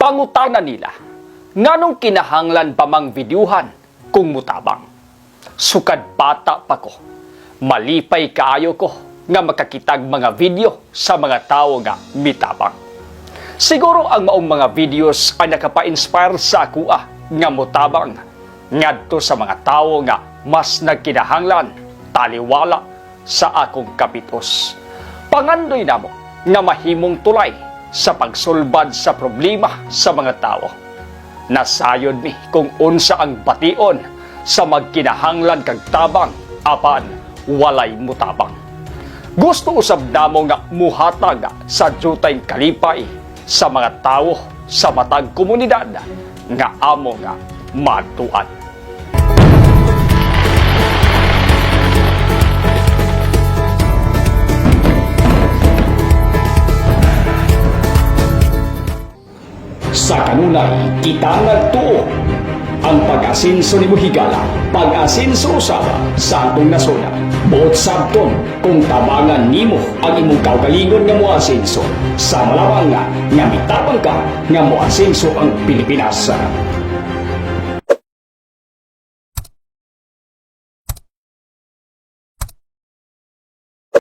Pangutana nila, nganong kinahanglan pa mang videohan kung mutabang? Sukad bata pa ko, malipay kaayo ko nga makakitag mga video sa mga tawo nga mitabang. Siguro ang maong mga videos ay nakapa-inspire sa akoa nga mutabang ngadto sa mga tawo nga mas nagkinahanglan taliwala sa akong kapitos. Pangandoy namo nga mahimong tulay sa pagsulbad sa problema sa mga tawo. Nasayod mi kung unsa ang bation sa magkinahanglan kag tabang apan walay mutabang. Gusto usab namo nga muhatag sa jutay kalipay sa mga tawo sa matag komunidad nga amo nga matuan. Sa kanunay, kita nagtuo ang pag-asinso ni Muhigala, pag-asinso usab sa atong nasod. Buot sabton kung tabangan nimo ang imong kaugalingon nga moasinso. Sa malawang nga, nga mitabang ka nga moasinso ang Pilipinas.